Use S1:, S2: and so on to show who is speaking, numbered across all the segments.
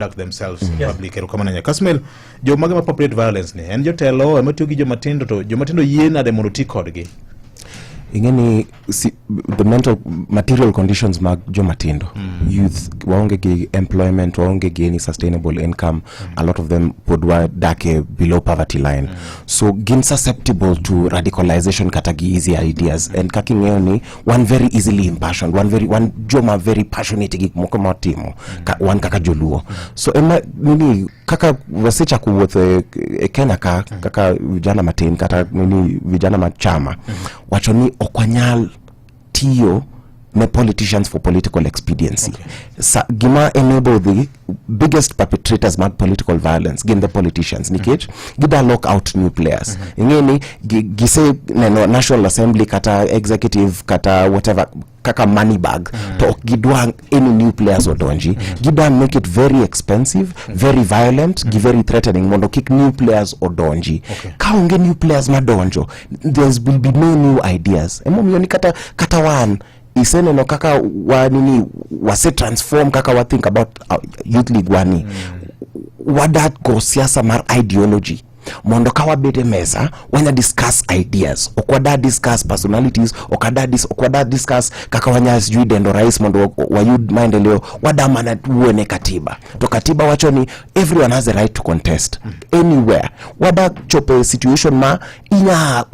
S1: Conduct themselves in public. Erokamano ahinya, Kasmuel. Jomage ma perpetrate violence ni en jotelo ema tiyo gi jomatindo, to jomatindo yie nade mondo ti kodgi?
S2: Ing'e ni si, the mental material conditions mag jomatindo, youth, waonge gi employment, waonge gi any sustainable income. A lot of them pod wadake below poverty line, so gin susceptible to radicalization kata gi easy ideas. And kaka ing'eyo ni wan very easily impassioned, wan very, wan joma very passionate e gik moko mawatimo ka, wan kaka joluo. So ema nini kaka wasechako wuotho e Kenya ka kaka vijana matin kata nini vijana machama wacho ni ok wanyal tiyo ne politicians for political expediency. Sa, gima enable the biggest perpetrators mag political violence gin the politicians, nikech gida lock out new players. Ing'e ni gise neno National Assembly kata executive kata whatever kaka money bag, to ok gidwa any new players odonji. Gida make it very expensive, very violent, gi very threatening mondo kik new players odonji. Ka onge new players madonjo, there will be no new ideas. Emomiyo ni kata wan iseneno kaka wa nini wase transform kaka wa think about youth league wani wadak go siasa mar ideology, mondo ka wabet e mesa wanya discuss ideas, ok wada discuss personalities, ok wada discuss kaka wanya sijui dendo rais mondo wayud maendeleo. Wada mana wuone katiba, to katiba wacho ni everyone has a right to contest anywhere. Wada chopo e situation ma inya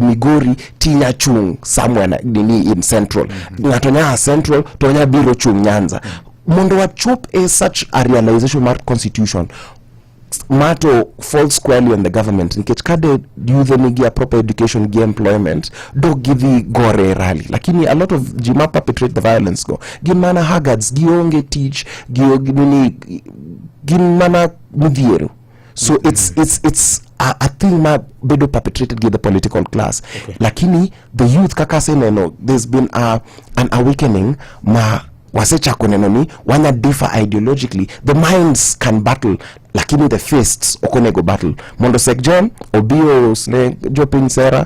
S2: Migori tinya chung somewhere nini in Central, ng'ato nya Central to nya biro chung Nyanza. Mondo wachop e such a realization mar constitution mato fall squarely on the government, nikech ka de youth nigi a proper education gi employment, dok gidhi gore e rally. Lakini a lot of ji ma perpetrate the violence go gin mana haggards, gionge tich, nini, gin mana midhiero. So it's a thing ma bedo perpetrated gi the political class. Lakini the youth, kaka aseneno, there's been an awakening ma wasechako neno ni wanya differ ideologically, the minds can battle, lakini the fists ok onego battle. Mondo Sekjen obi ousne jopiny sera,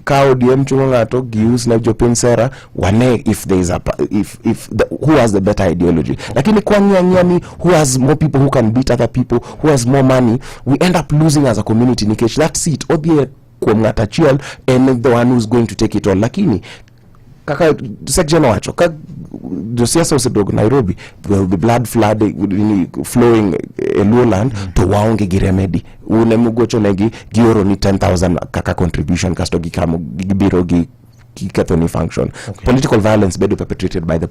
S2: ka ODM chungo ng'ato giusne jopiny sera, wane if there is a if the, who has the better ideology. Lakini kwang'iyo ang'iya ni who has more people who can beat other people, who has more money, we end up losing as a community, nikech that seat odhi kuom ng'at achiel en the one who's going to take it all. Lakini kaka Sekjen owacho, ka josiasa oseduogo Nairobi, there will be blood flooding, flowing e Luoland, to waonge gi remedy. Un emugochonegi, gioro ni 10,000 kaka contribution, kasto gikamo gibiro gi giketho ni function. Political violence bedo perpetrated by the